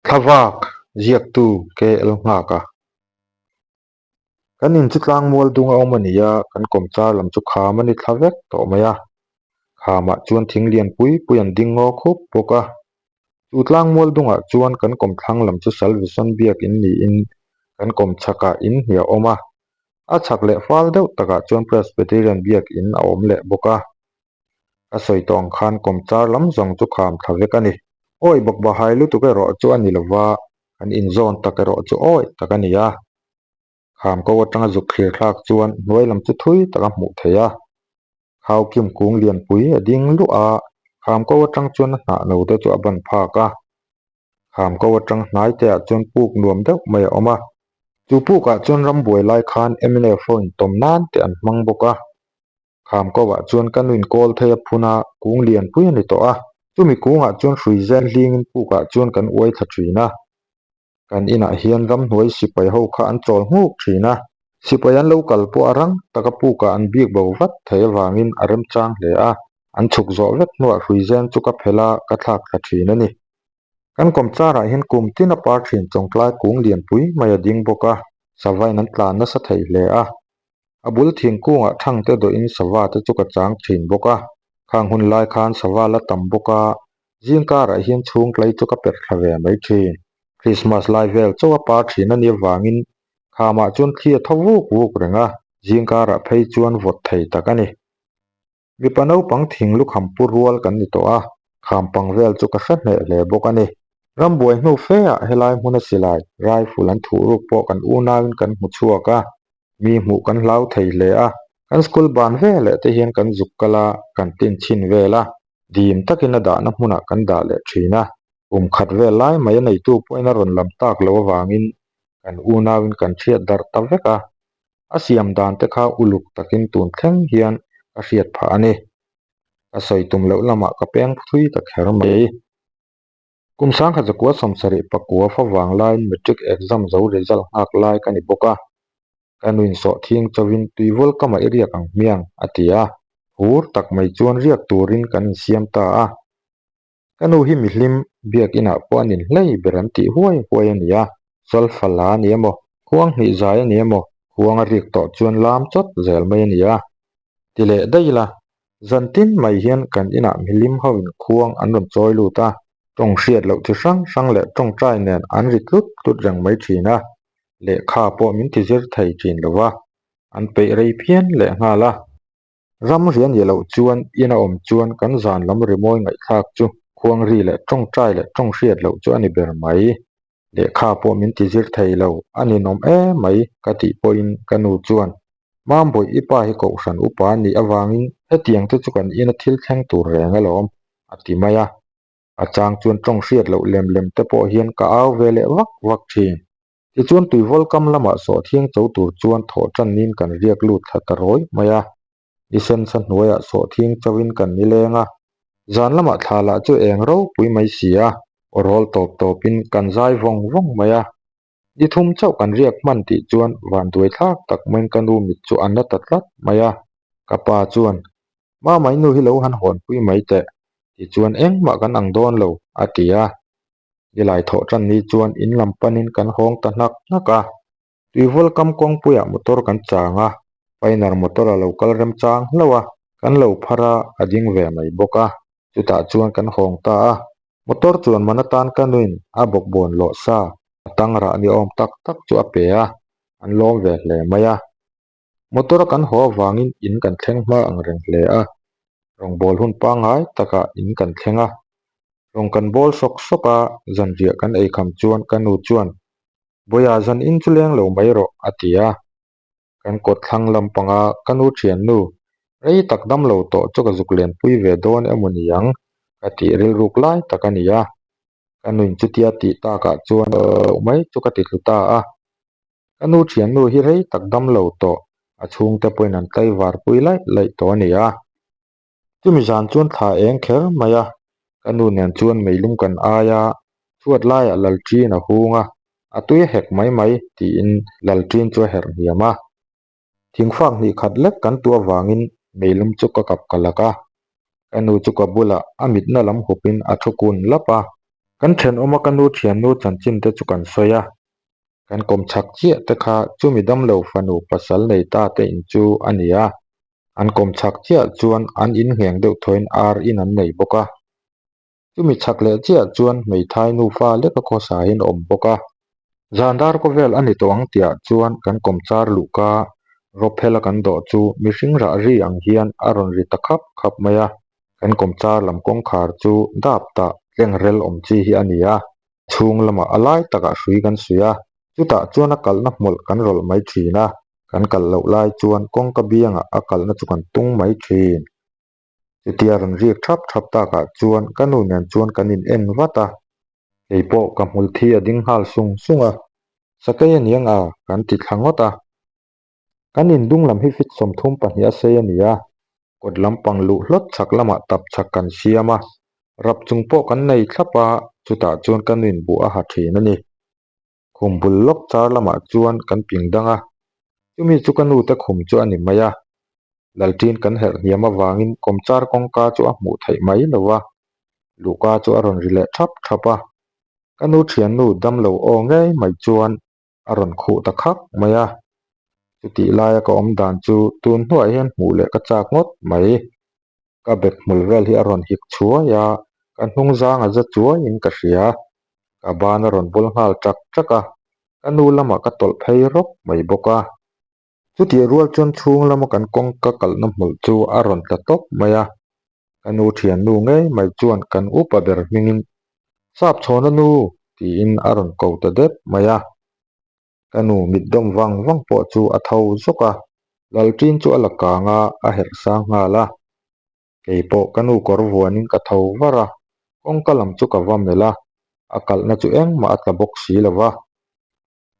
Thlavak ziaktu KL Nghaka. Kan in chu tlangmual dung a awm a ni a, kan kawmchar lam chu kham a ni thla vek tawh mai a. Khamah chuan thing lian pui pui an ding ngaw khup bawk a. Chu tlangmual dungah chuan kan kawmthlang lam chu Salvation biakin niin kan kawmchhakah in hnih a awm a. A chhak leh fal deuh takah chuan Presbyterian biakin a awm leh bawk a. Ka sawi tawh ang khan kawmchar lam zawng chu kham thla vek a ni. Awi bawk bahai lutuk erawh chu a ni lova, kan inzawn tak erawh chu awi tak a ni a. Kham ko atanga zuk thlir thlak chuan hnuai lam chu thui tak a hmuh theih a. Khau kim kung lianpui a ding luah a, kham ko atang chuan a hnah no te chu a ban phak a. Kham ko atang hnai te ah chuan puk nuam deuh mai a awm a. Chu puk ah chuan rambuai lai khan mnf ho intawm nan te an hmang bawk a. Kham ko ah chuan ka nuin kawl thei a phun a, kung lian pui a ni tawh a. Chumi kungah chuan hrui zen hlingin puk ah chuan kan uai thla thin a. Kan inah hian ramhnuai sipai ho kha an chawl nghuk thin a. Sipai an lo kal pawh a rang taka puk ah an bik bo vat thei avangin a remchang hle a. An chhuk zawh vek hnuah hrui zen chu ka phelh a, ka thlak thla thin a ni. Kan kawmchar ah hian kum tin a par thin chawngtlai kung lianpui mai a ding bawk a, sava in an tlan nasa thei hle a. A bul thingkungah thang te dawhin sava te chu ka chang thin bawk a, khang hun lai khan sava la tam bawk a, zing karah hian chhung tlai chu ka perh thla ve mai thin. Christmas lai vel chauh a par thin a nih avangin khamah chuan thli a tho vuk vuk reng a, zing karah phei chuan vawt thei tak a ni. Mipa naupang thing lukham pu rual kan ni tawh a, kham pang vel chu ka hre hneh hle bawk a ni. Rambuai hnu fe ah helai hmuna silai, rifle an thuh ruk pawh kan unauin kan hmu chhuak a, mi hmuh kan hlau thei hle a, kan school ban ve leh te hian kan zuk kal a, kan tin chhin vel a, dim takin a dahna hmunah kan dah leh thin a. Kum khat vel lai mai a neitu pawhin a rawn lam tak loh avangin kan unauin kan hriat darh ta vek a, a siam dan te kha uluk takin tun thleng hian ka hriat phah a ni. Ka sawi tum loh lamah ka peng thui ta kher mai. Kum sangkhat zakua sawmsarih pakua fa vang laiin matric exam zo result nghak lai ka ni bawk a. Ka nuin sawh thing chauhin tuivawl ka mah i riak ang hmiang a ti a. Hur tak mai chuan riak turin kan insiam ta a. Ka nu hi mihlim biakinah pawh an inhlei ber an tih huai huai a ni a, Solfa la a ni emaw, khuang hnih zai a ni emaw, khuang a rik tawh chuan lam chawt zel mai a ni a. Ti leh daih ila, zan tin mai hian kan inah mihlim ho in khuang an rawn chawi lut a, tawng hriat loh chi hrang hrang leh tawngtai nen an ri tlut tlut reng mai thin a, lehkha pawh min ti zir thei thin lo va, an peih rei phian leh nghal a. Ram ri a nih loh chuan in a awm chuan kan zan lam rimawi ngaihthlak chu khuang ri leh tawngtai leh tawng hriat loh chu a ni ber mai. Lehkha pawh min ti zir thei lo, a ninawm em mai ka tih pawhin ka nu chuan, Mambawi i pa hi kohhran upa a nih avangin hetiang te chu kan ina thil thleng tur reng alawm, a ti mai a. A chang chuan tawng hriat loh lem lem te pawh hian ka au ve leh vak vak thin. Tichuan tuivawl kam lamah sawhthiang cho tur chuan thawh tannin kan riak lut thla ta rawi mai a. Ni sensa hnuaiah sawhthiang choin kan ni leng a. Zan lamah thla lah chu eng ropui mai si a, aw rawl tawp tawpin kan zai vawng vawng mai a. Ni thum chauh kan riak hman tih chuan vanduai thlak tak maiin ka nu mit chu a na ta tlat mai a. Ka pa chuan, Mama i nu hi lo han hawnpui mai teh, tichuan engmah kan ang dawn lo, a ti a. Nilai thawh tan ni chuan in lam panin kan hawng ta hnak hnak a. Tuivawl kam kawngpuiah motor kan chang a, Pioneer motor a lo kal remchang hlauh a, kan lo phar a, a ding ve mai bawk a. Chutah chuan kan hawng ta a, motor chuan man atan ka nuin a bawkbawn lawh sa, a tang rah ni awm tak tak chu a pe a, an lawm ve hle mai a. Motor a kan haw avangin in kan thleng hma ang reng hle a, rawngbâwl hun pangngai takah in kan thleng a. Rawng kan bâwl sawk sawk a, zanriah kan ei kham chuan ka nu chuan, Bawiha zan in chu leng lo mai rawh, a ti a. Kan kawt thlang lampanga ka nu thiannu, rei tak dam lo tawh chu ka zuk lenpui ve dawn emaw ni ang, ka tih rilruk lai tak a ni a. Ka nuin chutia tih takah chuan loh mai chu ka ti thlu ta a. Ka nu thiannu hi rei tak dam lo tawh, a chhungte pawhin an tlaivar pui laih laih tawh a ni a. Chumi zan chuan thla eng kher mai a, ka nu nen chuan meilum kan ai a, chhuat laiah Lalṭin a hung a, a tui a hek mai mai tiin Lalṭin chu a herh hniam a. Thingfak hnih khat lek kan tu avangin meilum chu ka kap ka lak a, ka nu chu ka bulah a mitna lam hupin a thu kun lap a. Kan thenawma ka nu thiannu chanchin te chu kan sawi a, kan kawm chhak chiah te kha chumi damlo fanu pasal nei ta te in chu a ni a, an kawm chhak chiah chuan an in ngheng deuh thawin ar in an nei bawk a. Chumi chhak leh chiah chuan hmeithai nufa leka khawsain a awm bawk a. Zan dar khawvel a ni tawh ang tihah chuan kan kawmchar luhka rawphela kan dawh chu mihring rah ri ang hian a rawn ri ta khap khap mai a. Kan kawmchar lam kawngkhar chu dap tah tleng rel awm chi hi a ni a, chhung lamah a lai takah hrui kan suih a, chutah chuan a kalhna hmawlh kan rawlh mai thin a, kan kalh loh lai chuan kawngka biangah a kalhna chu kan tung mai thin. Chutia rawn riak thap thap takah chuan ka nu nen chuan kan in en vat a, kei pawh ka hmul thi a ding nghal sung sung a, sakei a niang a kan ti thla ngawt a. Kan in dung lam hi fit 32 a sei a ni a, kawt lampang luh hlawt chhak lamah tap chhak kan siam a, rap chung pawh kan nei thlap a, chutah chuan ka nu in buh a ha thin a ni. Khum bul lawk char lamah chuan kan ping dang a, chumi chu ka nute khum chu a ni mai a. Lalṭin kan herh hniam avangin kawmchar kawngka chu a hmuh theih mai lo a, luhka chu a rawn ri leh thap thap a. Ka nu thiannu damlo aw ngei mai chuan a rawn khuh ta khak mai a. Chutih laia ka awm dan chu tun hnuah hian hmuh leh ka chak ngawt mai. Ka bek hmul vel hi a rawn hik chuai a, ka hnung zang a za chuaiin ka hria. Ka ban a rawn bul nghal ṭak ṭak a, ka nu lamah ka tawlh phei rawp mai bawk a. Chutih rual chuan chhung lama kan kawngka kalhna hmulh chu a rawn tla tawp mai a, ka nu thiannu ngei mai chuan kan upa ber hmingin Sap chhawna nu tiin a rawn ko ta dep mai a. Ka nu mit dawm vang vang pawh chu a tho zawk a, Lalṭin chu a la kang a, a herh sang nghal a. Kei pawh ka nu kawr vuanin ka tho var a, kawngka lam chu ka va melh a, a kalhna chu engmah a tla bawk si lo va.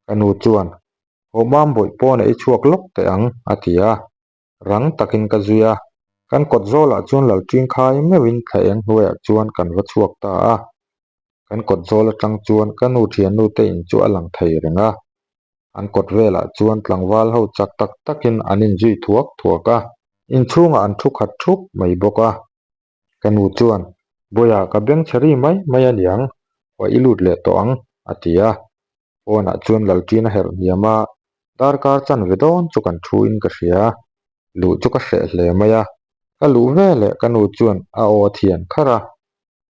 Ka nu chuan, Haw mam bawih pawn a i chhuak lawk teh ang, a ti a. Rang takin ka zui a, kan kawt zawlah chuan Lalṭing khai meuhin thla eng hnuaiah chuan kan va chhuak ta a. Kan kawt zawl atang chuan ka nu thiannu te in chu a lang thei reng a. An kawt velah chuan tlangval ho chak tak takin an inzui thuak thuak a, inchhungah an thu khat thup mai bawk a. Ka nu chuan, Bawiha ka beng chhe ri mai mai a niang, haw i lut leh tawh ang, a ti a. Pawnah chuan Lalṭin a herh hniam a, darkar chanve dawn chu kan thu in ka hria. Luh chu ka hreh hle mai a, ka luh veleh ka nu chuan a aw a thian kharh a,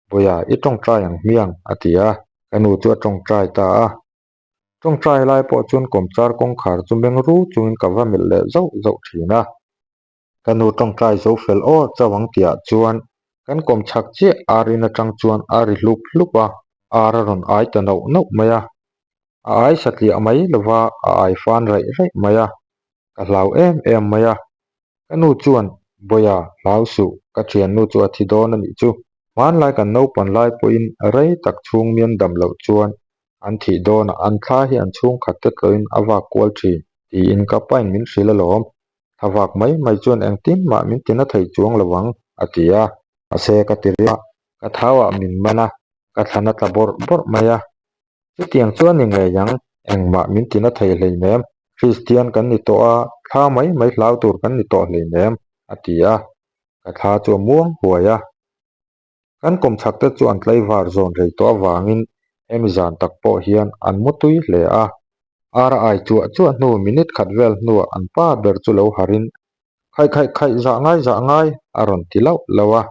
Bawiha i tawngtai ang hmiang, a ti a. Ka nu chu a tawngtai ta a. Tawngtai lai pawh chuan kawmchar kawngkhar chu meng ru chungin ka va melh leh zauh zauh thin a. Ka nu tawngtai zo fel aw chauh ang tihah chuan kan kawm chhak chiah ar in atang chuan a ri hlup hlup a, ar a rawn ai ta nauh nauh mai a. A ai satliah mai lova a ai fan raih raih mai a, ka hlau em em mai a. Ka nu chuan, Bawiha, hlau suh, ka thiannu chu a thi dawn a nih chu. Hmanlai kan naupan lai pawhin rei tak chhung mian dam loh chuan an thih dawnah an thla hi an chhungkhat te tlawhin a vak kual thin tiin ka pain min hrilh alawm. Thla vak mai mai chuan engtin mah min tina thei chuang lo ang, a ti a. Mahse ka ti ri a, ka thauah min man a, ka thlan a tla bawrh bawrh mai a. Chutiang chuan ni ngei ang, engmah min tina thei hleinem, Kristian kan ni tawh a, thla mai mai hlau tur kan ni tawh hleinem, a ti a. Ka thla chu a muang huai a. Kan kawmchhak te chu an tlaivar zawn rei tawh avangin hemi zan tak pawh hian an mu tui hle a. Ar a ai chuah chuah hnu minute khat vel hnuah an pa ber chu lo harin, Khaih khaih khaih zah ngai zah ngai a rawn ti lauh lauh a.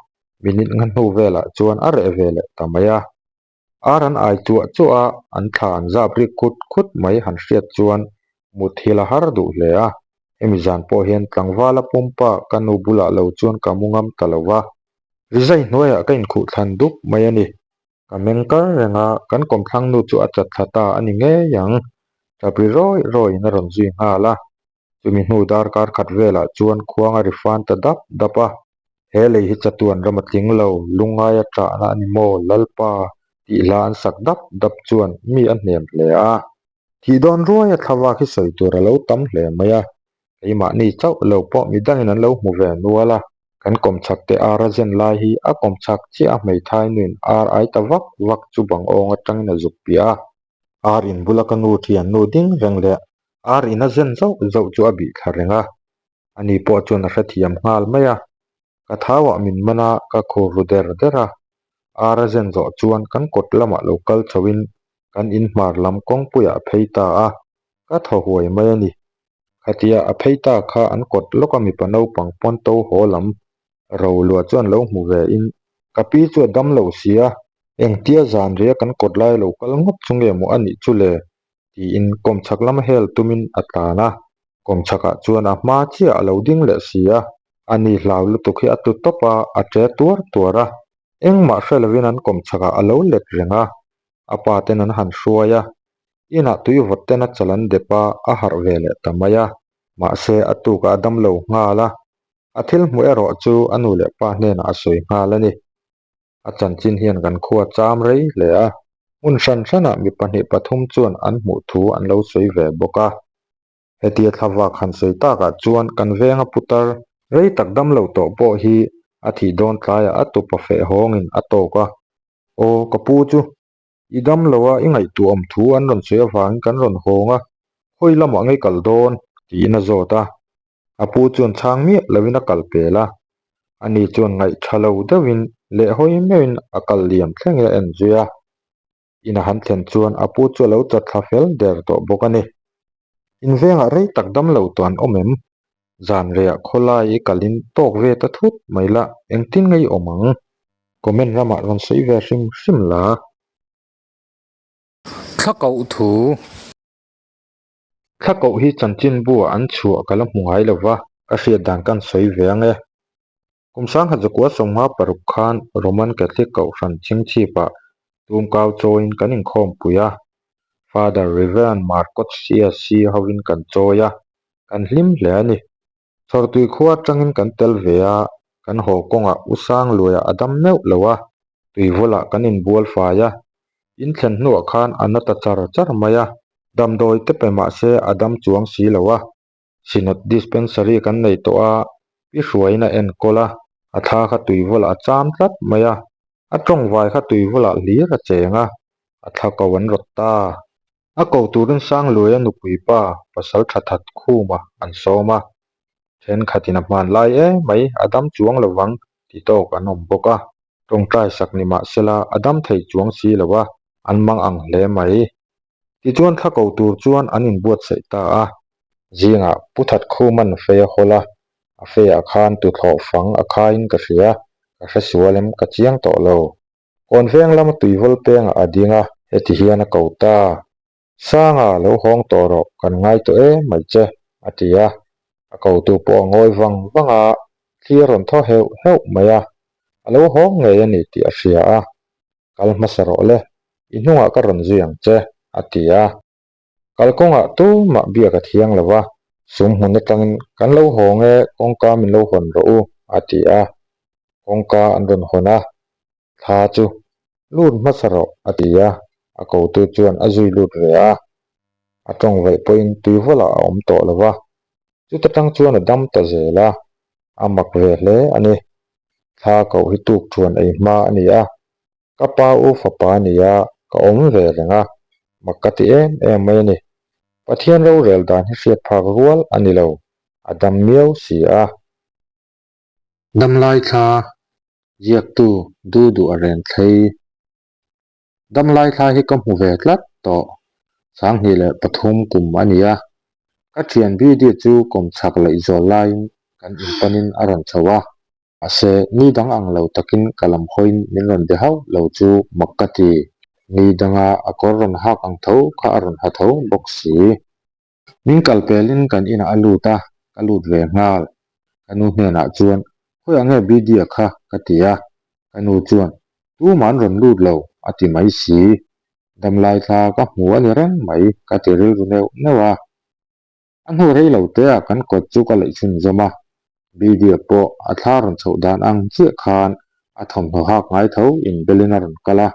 Minute nga hnu velah chuan a reh ve leh ta mai a. Ar an ai chuah chuah a, an thla an zap rik khut khut mai han hriat chuan mut hil a har duh hle a. Hemi zan pawh hian tlangvala pumpa ka nu bulah lo chuan ka mu ngam ta lo va. Rizai hnuaiah ka inkhuh thlan dup mai a ni. Ka meng kar reng a, kan kawmthlang nu chu a chat thla ta a ni ngei ang. Tap ri rawi rawiin a rawn zui nghal a. Chumi hnu darkar khat velah chuan khuang a ri fan ta dap dap a. He lei hi chatuan ram a tling lo, lungngaia ṭahna a ni maw, Lalpa? tih hla an sak dap dap chuan mi a hnem hle a. Thih dawn ruaia thlavak hi sawi tur a lo tam hle mai a, keimahni chauh lo pawh midangin an lo hmu ve nual a. Kan kawmchhak te ar a zen lai hi a kawmchhak chiah a hmeithai nuin ar ai ta vak vak chu bang awng atangin a zuk piah a. Ar in bula ka nu thian nu ding reng leh ar in a zen zauh zauh chu a bih thla reng a, ani pawh chuan a hrethiam nghal mai a. Ka thauah min man a, ka khur ru der der a. Ar a zen zawh chuan kan kawt lamah lo kal chhoin kan in hmar lam kawngpuiah a phei ta a, ka thaw huai mai a ni. Khatia a phei ta kha an kawt lawka mipa naupang pawnto haw lam Rolua chuan lo hmu ve in ka pi chu a dam lo si a, engtia zan ria kan kawt lai lo kal ngawt chu nge maw a nih chu le? tiin kawmchhak lama hel tumin a tlan a, kawmchhakah chuan a hma chiah a lo ding leh si a, ani hlau lutuk hi a tlu tawp a, a ṭe tuar tuar a, engmah hre lovin an kawmchhakah a lo let reng a, a pa ten an han hruai a, inah tui vawt ten a chal an dep a, a harh ve leh ta mai a, mahse a tukah a dam lo nghal a, a thil hmuh erawh chu a nu leh pa hnenah a sawi nghal a ni. A chanchin hian kan khua cham rei hle a, hmun hran hranah mi pahnih pathum chuan an hmuh thu an lo sawi ve bawk a. Hetia thlavak han sawi takah chuan kan venga putar rei tak dam lo tawh pawh hi a thih dawn tlaiah a tupa feh hawngin a tawk a, Aw ka pu chu i dam lo a, i ngaihtuah awm thu an rawn sawi avangin kan rawn hawng a, khawi lamah ngei kal dawn? tiin a zawt a. A pu chuan chhang miah lovin a kal pel a, ani chuan ngaihtha lo deuhin leh hawi meuhin a kal liam thlengin a en zui a. In a han thlen chuan a pu chu a lo chat thla fel der tawh bawk a ni. In vengah rei tak dam lo tawh an awm em? Zan reiah khawlai i kalin tawk ve ta thut mai la, engtin nge i awm ang? Comment ramah rawn sawi ve hrim hrim la. Thla koh thu. Thla koh hi chanchinbu ah an chhuah ka la hmu ngai lo va, ka hriat dan kan sawi ve ang e. Kum sangha zakua sawmnga paruk khan Roman Catholic Kohhran chhingchhipah tumkau chawiin kan inkhawmpui a, Father Reverend Marcot CSC hovin kan chawi a, kan hlim hle a ni. Chhawrtui khua atangin kan tel ve a, kan haw kawngah U Sangluaia a dam meuh lo a, tuivawlah kan inbual fai a, in thlen hnuah khan a na ta char char mai a, damdawi te pe mah se a dam chuang si lo a. Synod Dispensary kan nei tawh a, pi hruaiin a enkawl a, a thla kha tuivawlah a cham tlat mai a, a tawngvai kha tuivawlah hlir a cheng a, a thla ko an rawt ta. A ko turin Sangluaia nupui pa pasal tha that khuma an sawm a, thenkhatin a hman lai em mai a dam chuang lovang ti tawk an awm bawk a, tawngtai sak ni mahsela a dam thei chuang si lo a, an mang ang hle mai. Tichuan thla ko tur chuan an inbuatsaih ta a. Zingah Pu Thatkhuman fei a hawl a, a feiah khan tuthlawh fang a khaiin ka hria, ka hre sual em ka chiang tawh lo. Kawn veng lama tuivawl pengah a ding a, heti hian a ko ta. Sanga lo hawng tawh rawh, kan ngai tawh em mai che, a ti a. A kotu pawh a ngawi vang vang a, thli a rawn thaw heuh heuh mai a, a lo hawng ngei a ni tih a hria a. Kal hmasa rawh le, i hnungah ka rawn zui ang che, a ti a. Kalkawngah tumah biak a thiang lo va, sum hmun atangin kan lo hawng e, kawngka min lo hawn rawh u, a ti a. Kawngka an rawn hawn a, thla chu lut hmasa rawh, a ti a, a kotu chuan a zui lut ve a. A tawng vaih pawhin tuivawlah a awm tawh lo va, chuta tang chuan a dam ta zel a, a mak ve hle a ni. Thla koh hi tuk thuan ei hma a ni a, ka pa u fapa a ni a, ka awm ve reng a, mak ka ti em em mai a ni. Pathian rorel dan hi hriat phak rual a ni lo, a dam miau si a. Damlai thla ziaktu du duh a reng thlei. Damlai thla hi ka hmu ve tlat tawh. 2003 kum a ni a, ka thian Bidi chu kawmchhak laih zawl laiin kan inpanin a rawn chho a. Mahse, ni dang ang lo takin ka lam hawiin min rawn be hauh lo chu mak ka ti. Ni danga a kawr rawn hak ang tho kha a rawn ha tho bawk si. Min kal pelin kan inah a lut a, ka lut ve nghal. Ka nu hnenah chuan, Khawiah nge Bidya kha? ka ti a. Ka nu chuan, Tumah an rawn lut lo, a ti mai si. Damlai thla ka hmu a ni reng mai, ka ti rilru neuh neuh a. A hnu rei lo te ah kan kawt chu ka laih chhun zawm a. Bidya pawh a thla rawn chhoh dan ang chiah khan a thawmhnaw hak ngai tho inbelin a rawn kal a.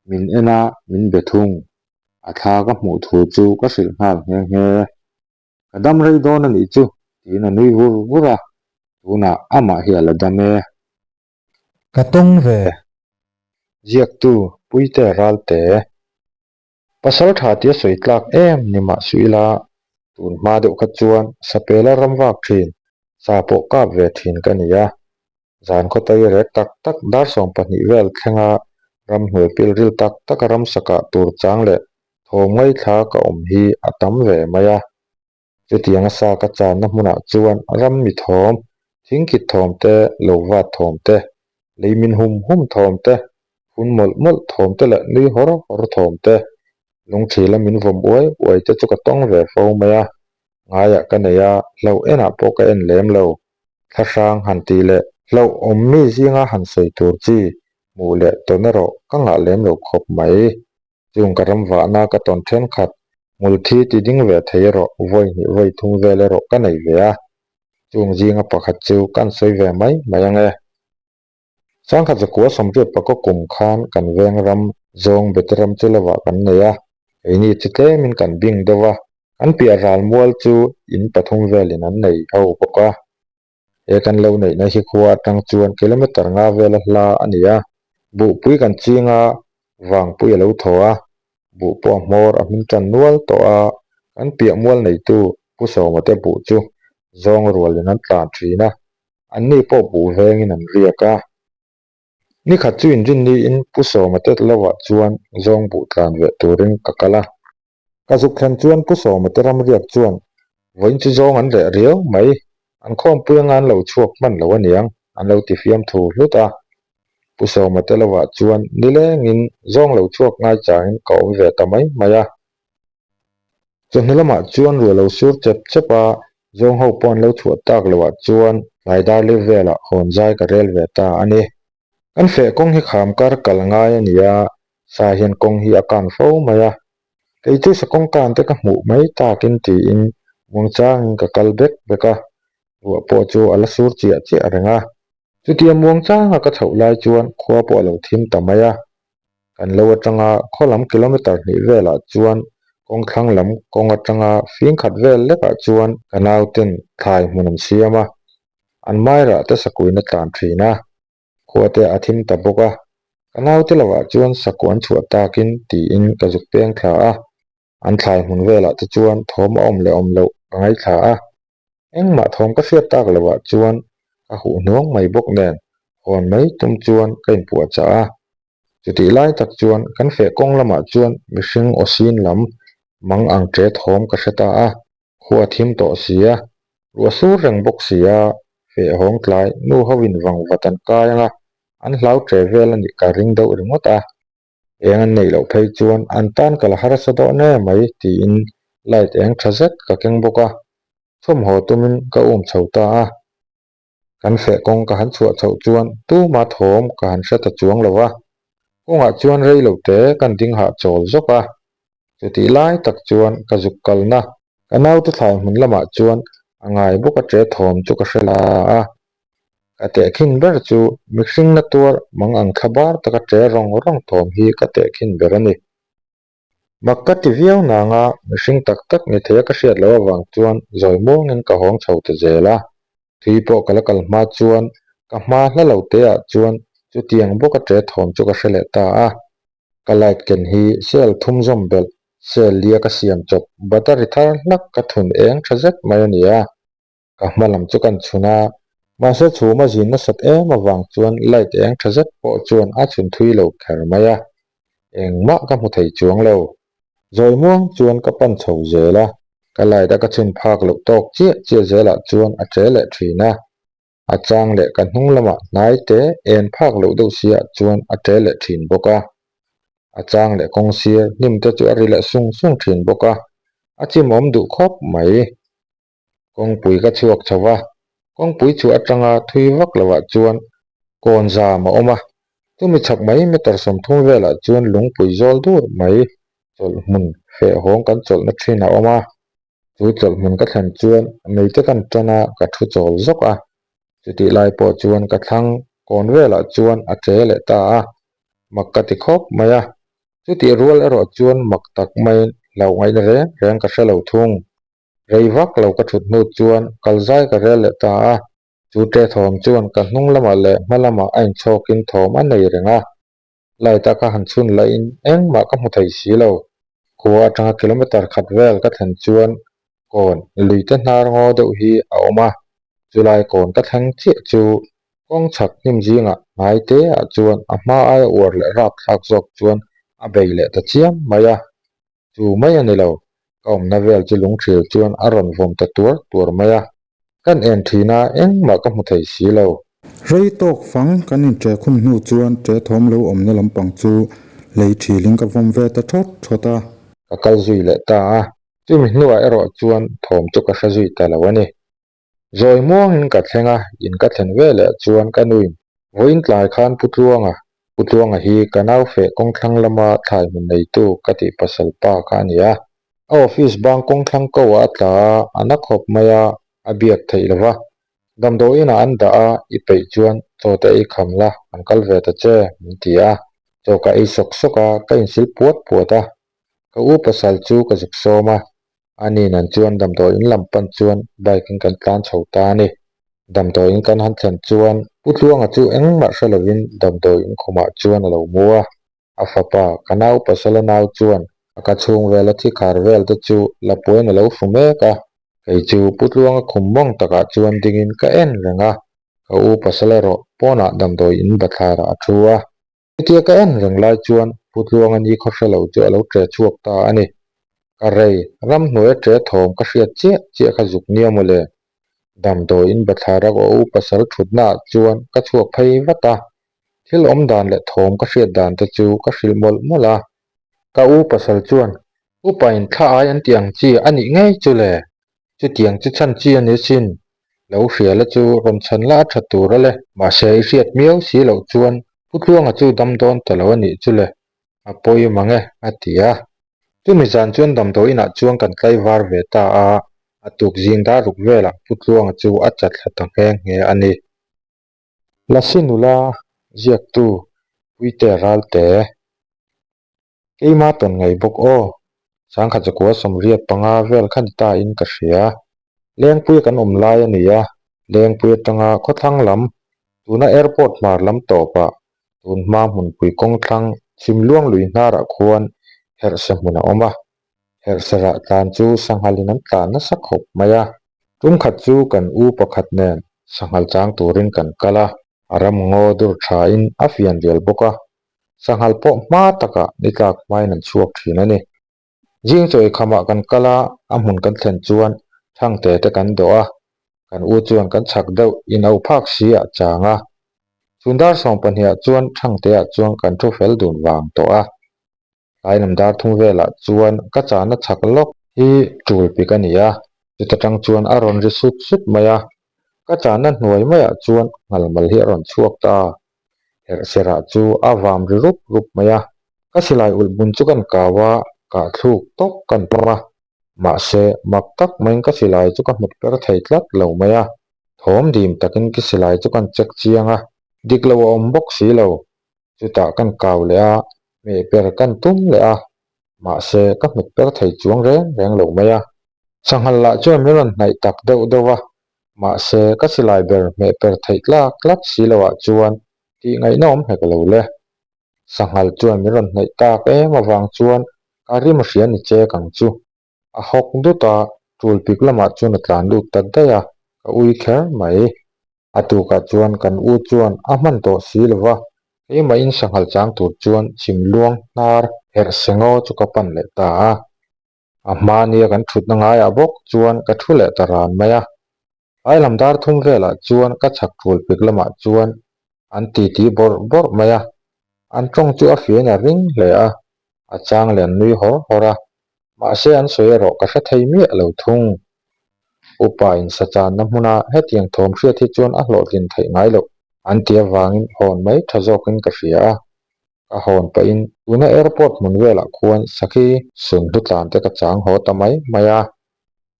Min en a, min be thung. A thla ka hmuh thu chu ka hrilh nghal nghe nghe. Ka dam rei dawn a nih chu, tiin a nui vur vur a, tunah amah hi a la dam e. Ka tawng ve, ziaktu Puite Ralte. Pasal tha tia sawi tlak em ni mah suh ila, tun hma deuh kha chuan Sapela ram vak thin, sa pawh kap ve thin ka ni a. Zan khawtai rek tak tak dar 12 vel thlenga. Ramhnuai pilril tak taka ramsa kah tur chang leh thawm ngaithla ka awm hi a tam ve mai a. Chutianga sa ka channa hmunah chuan ram mi thawm, thingkit thawm te, lo vat thawm te, lei min hum hum thawm te, phun mawlh mawlh thawm te leh nui hawr hawr thawm te, lungthila min vawm uai uai te chu ka tawng ve fo mai a. Ngaiah ka nei a, hlauh enah pawh ka en lem lo. Thlahrang han tih leh hlauh awm mi zinga han sawi tur chi hmuh leh tawn erawh ka ngah lem lo khawp mai. Chung ka ram vahna ka tawn thenkhat hmul thi ti ding ve thei erawh vawi hnih vawi thum vel erawh ka nei ve a. Chung zinga pakhat chu kan sawi ve mai mai ang e. Sangkhat zakua sawmriat pakaw kum khan kan veng ram zawng bete ram chu lovah kan nei a, keini chu tlemin kan bing deuh a, kan piah ral mual chu in pathum velin an nei ho bawk a. He kan lo neihna hi khua atang chuan kilometre nga vela hla a ni a, buhpui kan ching a, vangpui a lo thaw a, buh pawh a hmawr a hmin tan nual tawh a, kan piah mual neitu Pu Sawma te buh chu zawng rualin an tlan thin a, Anni pawh buh vengin an riak a. Nikhat chu inrinniin Pu Sawma tet lovah chuan zawng buh tlan ve turin ka kal a. Ka zuk thlen chuan Pu Sawma te ram riak chuan vawiin chu zawng an reh riau mai, an khawmpui anga an lo chhuak hman lo aniang an lo ti fiam thu hlut a. Pu Sawma te lovah chuan nilengin zawng lo chhuak ngai changin ka awm ve ta mai mai a. Chawhnu lamah chuan ruah lo sur chep chep a, zawng ho pawh an lo chhuah tak loh ah chuan tlai dar lip velah hawn zai ka rel ve ta a ni. Kan feh kawng hi kham kar kal ngai a ni a, sa hian kawng hi a kan fo mai a. Kei chu sa kawng kan te ka hmuh mai takin tiin muangchangin ka kal bek bek a, ruah pawh chu a la sur chiah chiah reng a. Chutia muangchanga ka chhoh lai chuan khua pawh a lo thim ta mai a, Kan lo atanga khaw lam kilometre hnih velah chuan kawng thlang lam kawng atanga fing khat vel lekah chuan ka nauten thlai hmun an siam a, an mairah te sakuin a tlan thin a, khua te a thim ta bawk a, ka naute lovah chuan saku an chhuah takin tiin ka zuk peng thla a, an thlai hmun velah te chuan thawm a awm leh awm loh ka ngaithla a. Engmah thawm ka hriat tak loh ah chuan ka huh hnuang mai bawk nen hawn mai tum chuan ka inpuah chah a. Chutih lai tak chuan kan feh kawng lamah chuan mihring aw sin lam mang ang ṭe thawm ka hre ta a, khua thim tawh si a, ruah sur reng bawk si a, feh hawng tlai nu ho in vang vat an kai ang a, an hlau ṭe vel a nih ka ring deuh ringawt a. Eng an neih loh phei chuan an tan ka la harsa dawn em mai tiin light eng tha zet ka keng bawk a, thawmhaw tumin ka um chho ta a. Kan feh kawng ka han chhuah chhoh chuan tuma thawm ka han hre ta chuang lo a, kawngah chuan rei lo te kan ding hah chawl zawk a. Chutih lai tak chuan ka zuk kalna ka naute thlai hmun lamah chuan a ngai bawk a ṭe thawm chu ka hre la a. Ka tehkhin ber chu mihring na tuar mang ang thla bar taka ṭe rawng rawng thawm hi ka tehkhin ber a ni. Mak ka ti viau nanga mihring tak tak ni theia ka hriat loh avang chuan zawi muangin ka hawng chho ta zel a. Thui pawh ka la kal hma chuan ka hma hla lo te ah chuan chutiang bawka ṭe thawm chu ka hre leh ta a. Ka light ken hi cell thum zawm belh, cell lia ka siam chawp battery thar hlak ka thun eng tha zet mai a ni a. Ka hma lam chu kan chhun a, mahse chhum a zin nasat em avang chuan light eng tha zet pawh chuan a chhun thui lo kher mai a, engmah ka hmu thei chuang lo. Zawi muang chuan ka pan chho zel a, ka light a ka chhun phak loh tawk chiah chiah zelah chuan a che leh thin a, a chang leh ka hnung lamah hnai te en phak loh deuh siah chuan a che leh thin bawk a, a chang leh kawng sir hnim te chu a ri leh sung sung thin bawk a, a chimawm duh khawp mai. Kawngpui ka chhuak chho va, kawngpui chhuah atanga thui vak lovah chuan kawn zam a awm a, chumi chhak mai meter 30 velah chuan lungpui zawl dur mai chawlh hmun fehhawng kan chawlhna thin a awm a, chu chawlh hmun ka thlen chuan meite kan tan a ka thu chawl zawk a, chutih lai pawh chuan ka thlang kawn velah chuan a che leh ta a, mak ka ti khawp mai a, chutih rual erawh chuan mak tak maiin hlauh ngaihna reng reng ka hre lo thung. Rei vak lo ka thut hnu chuan kal zai ka rel leh ta a, chu ṭe thawm chuan ka hnung lamah leh hma lamah a inchhawkin thawm a nei reng a. Light a ka han chhun lahin engmah ka hmu thei si lo. Khua atanga kilometre khat vel ka thlen chuan kawn luite hnar ngaw deuh hi a awm a, chulai kawn ka thleng chiah chu. Kawng chhak hnim zingah hnai te ah chuan a hma aia uar leh rapthlak zawk chuan a bei leh ta chiam mai a. Chu mai a ni lo, ka awmna vel chu lungthil chuan a rawn vawm ta tuar tuar mai a. Kan en thin a, engmah ka hmu thei si lo. Rei tawk fang kan inṭe khum hnu chuan ṭe thawm lo awmna lampang chu lei ṭhilin ka vawm ve ta ṭhawt ṭhawt a. Ka kal zui leh ta a, chumi hnuah erawh chuan thawm chu ka hre zui ta lo a ni. Zawi muangin ka thleng a, in ka thlen ve leh chuan ka nuin vawiin tlai khan Pu Tluanga, Pu Tluanga hi ka nau feh kawngthlang lama thlai hmun neitu ka tih pasal pa kha a ni a. A office bang kawngthlang ko ah a tla a, a na khawp mai a, a biak theih lo va. Damdawiin ah an dah a, i peih chuan chaw te ei kham la, an kal ve ta che, min ti a. Chaw ka ei sawk sawk a, ka insil puat puat a. Ka u pasal chu ka zuk sawm a, A nin an chuan damdawiin lam pan chuan bike in kan tlan chho ta a ni. Damdawiin kan han thlen chuan Pu Tluanga chu engmah hre lovin damdawiin khumah chuan a lo mu a. A fapa, ka nau pasala nau chuan a ka chhung vela thi khar vel te chu la puain a lo hru mek a. Kei chu Pu Tluanga khum mawng takah chuan dingin ka en reng a. Ka u pasal erawh pawnah damdawiin bathlarah a thu a. Chutia ka en reng lai chuan Pu Tluanga ni khaw hre lo chu a lo ṭe chhuak ta a ni. Ka rei, ramhnuai a ṭe thawm ka hriat chiah chiah kha zuk nia maw le. Damdawiin bathlar a aw u pasal ṭhutnaah chuan ka chhuak phei vat a. Thil awm dan leh thawm ka hriat dan te chu ka hrilh mawlh mawlh a. Ka u pasal chuan, Upain thla ai an tih ang chi a nih ngei chu le. Chutiang chu chhan chi a ni sin. Lo hria la chu rawn chhan la a tha tur a le. Mahse i hriat miau si loh chuan Pu Tluanga chu dam dawn ta lo a nih chu le. A pawi mang e, a ti a. Chumi zan chuan damdawi inah chuan kan tlaivar ve ta a, a tuk zing dar ruk velah Pu Tluanga chu a chat thla ta nghe nghe a ni. Lasi nula ziaktu Puite Ralte. Keima tawn ngei bawk aw. Sangkhat zakua 85 vel kha ni ta in ka hria. Lengpui kan awm lai a ni a, Lengpui atanga khawthlang lam, tuna airport hmar lam tawpah, tun hma hmunpui kawngthlang chhimluang lui hnarah khuan herhse hmun a awm a. Herhse rah tlan chu sanghalin an tlan nasa khawp mai a. Tumkhat chu kan u pakhat nen sanghal chang turin kan kal a. A ram ngaw dur thain a fian rial bawk a, sanghal pawh hma takah ni tlak hmain an chhuak thin a ni. Zing chaw ikhamah kan kal a, a hmun kan thlen chuan thangte te kan dawh a, kan u chuan kan chhak deuh in au phak si ah chang a. Chhun dar 12 ah chuan thangte ah chuan kan thu fel dun vang tawh a. Tlailam dar thum velah chuan ka chahna chhak lawk hi tul pik a ni a, chuta tang chuan a rawn ri sut sut mai a, ka chahna hnuai maiah chuan nghalmal hi a rawn chhuak ta a, herhserah chu a vam ri rup rup mai a, ka silai ulh bun chu kan kau a, kah thluk tawp kan pawm a, mahse mak tak maiin ka silai chu ka hmet per thei tlat lo mai a, thawm dim takin ka silai chu kan check chiang a, dik lo a awm bawk si lo, Chutah kan kau leh a, hmeh per kan tum leh a, mahse ka hmet per thei chuang reng reng lo mai a. Sanghal lah chuan min rawn hnaih tak deuh deuh a, mahse ka silai ber hmeh per theih tlak tlat si lo ah chuan tih ngaihna awm hek lo le. Sanghal chuan min rawn hnaih tak em avang chuan ka rim a hria ni chek ang chu. A hawk dut a, tul pik lamah chuan a tlan lut ta daih a, ka ui kher mai. A tukah chuan kan u chuan a hman tawh si lo va, keimahin sanghal chang tur chuan chhim luang hnar herh sengaw chu ka pan leh ta a. A hma nia kan thutna ngaiah bawk chuan ka thu leh ta ran mai a. Tlailam dar thum velah chuan ka chhak tul pik lamah chuan an titi bawrh bawrh mai a. An tawng chu a fiahin a ring hle a, a chang leh an nui hawr hawr a. Mahse an sawi erawh ka hre thei miah lo thung. Upa in sa channa hmuna hetiang thawm hriat hi chuan a hlawhtlin theih ngai loh an ti avangin hawn mai tha zawkin ka hria a. Ka hawn pahin tuna airport hmun velah khuan sakhi sun hlu tlan te ka chang haw ta mai mai a.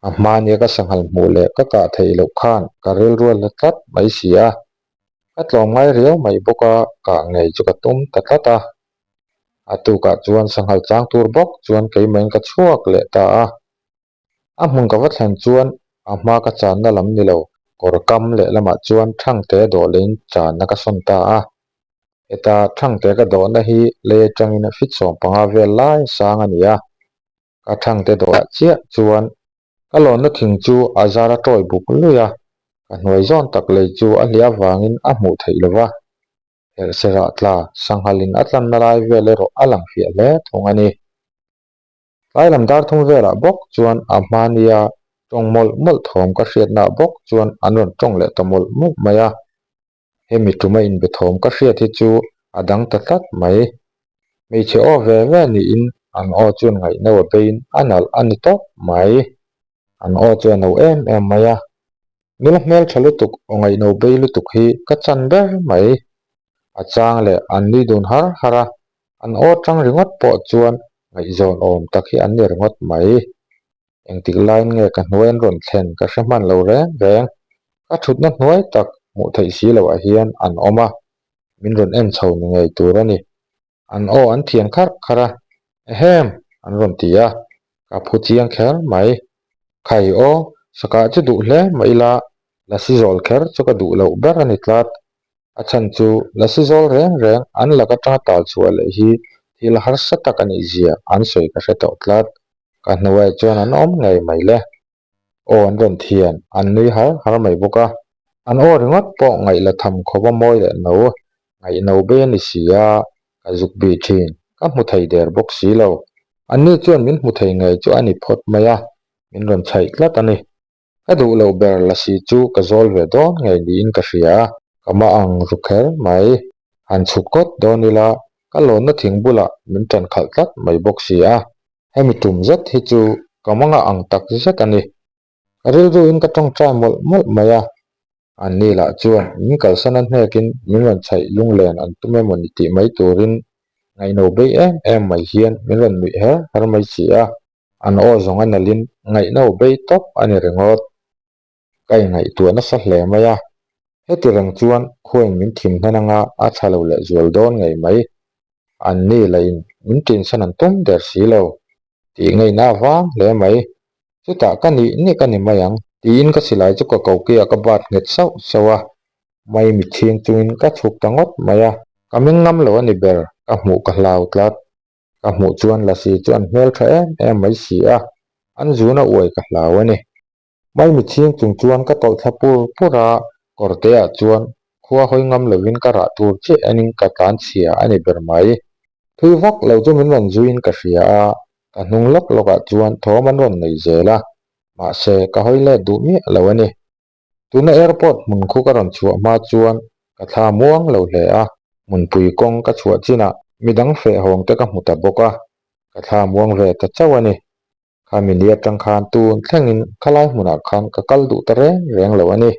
A hmania ka sanghal hmuh leh ka kah theih loh khan ka rilrual la tlat mai si a. Ka tlawm ngai riau mai bawk a, kah ngei chu ka tum ta tlat a. A tukah chuan sanghal chang tur bawk chuan keimahin ka chhuak leh ta a. A hmun ka va thlen chuan a hma ka channa lam ni lo, kawr kam leh lamah chuan Thangte dawh leiin channa ka sawn ta a. Heta Thangte ka dawhna hi lei atangin feet 15 vel lai sang a ni a. Ka Thangte dawhah chiah chuan ka lawnna thing chu a zar a tawi buk luih a. Ka hnuai zawn tak lei chu a hliah avangin a hmuh theih lo va, herhserah tla sanghalin a tlanna lai vel erawh a lang fiah hle thung a ni. Tlai lam dar thum velah bawk chuan a hmania tawng mawlh mawlh thawm ka hriatnaah bawk chuan an rawn tawng leh ta mawlh mawlh mai a. Hemi tuma inbe thawm ka hriat hi chu a dang ta tlat mai. Hmeichhe aw ve ve niin an aw chuan ngaihno a beiin a nalh a ni tawp mai. An aw chu a no em em mai a. Nula hmeltha lutuk aw ngaihno bei lutuk hi ka chan ber mai. A chang leh an nui dun har har a, an aw tang ringawt pawh chuan ngaihzawn awm tak hi an ni ringawt mai. Engtik laiin nge ka hnuai an rawn thlen ka hre hman lo reng reng. Ka thutna hnuai tak hmuh theih si loh ah hian an awm a, min rawn en chho ni ngei tur a ni. An aw an thian kharh kharh a, Ehem! an rawn ti a, ka phu chiang kher mai. Khai aw, sakah chu duh hle mah ila, lasi zawl kher chu ka duh loh ber a ni tlat. A chhan chu lasi zawl reng reng an lak atanga tal chhuah leh hi thil harsa tak a nih zia an sawi ka hre tawh tlat. Ka hnuaiah chuan an awm ngei mai le. Aw an rawn thian, an nui har har mai bawk a. An aw ringawt pawh ngaih la tham khawp a mawi leh no, ngaih no bei a ni si a, ka zuk bih thin, ka hmu thei der bawk si lo. Anni chuan min hmu thei ngei chu a ni phawt mai a, min rawn chhaih tlat a ni. Ka duh loh ber lasi chu ka zawl ve dawn ngei niin ka hria a, ka mah ang ru kher mai. Han chhuk ngawt dawn ila, ka lawnna thing bulah min ṭan khalh tlat mai bawk si a. Hemi tum zet hi chu ka manga ang tak zet a ni. Ka rilruin ka tawngtai mawlh mawlh mai a, anni lah chuan min kalsan a hnekin min rawn chhaih lunglen an tum emaw ni tih mai turin ngaihno bei em em mai hian min rawn nuih her her mai si a, an aw zawng a nalhin ngaihno bei tawp a ni ringawt. Ka ingaihtuah nasa hle mai a, heti reng chuan khuain min thim hnan anga a tha lo leh zual dawn ngei mai. Anni lahin min tinsan an tum der si lo tih ngaihna a vang hle mai. Chutah ka nih nih ka ni mai ang tiin ka silai chu ka kokiah ka bat nghet sauh sauh a, mai mitchhing chungin ka chhuk ta ngawt mai a. Ka meng ngam lo a ni ber, ka hmuh ka hlau tlat. Ka hmuh chuan Lasi chu an hmeltha em em mai si a, an zuna uai ka hlau a ni. Maimichhing chung chuan ka tawlh thla pur pur a, kawrteah chuan khua hawi ngam lovin ka rah tur chiah enin ka tlan chhia a ni ber mai. Thui vak lo chu min rawn zuiin ka hria a, ka hnung lawk lawkah chuan thawm an rawn nei zel a, mahse ka hawi let duh miah lo a ni. Tuna airport hmun khu ka rawn chhuah hma chuan ka thla muang lo hle a, hmunpui kawng ka chhuah chinah midang feh hawng te ka hmu ta bawk a, ka thla muang ve ta chauh a ni. Khami ni atang khan tun thlengin khalai hmunah khan ka kal duh ta reng reng lo a ni.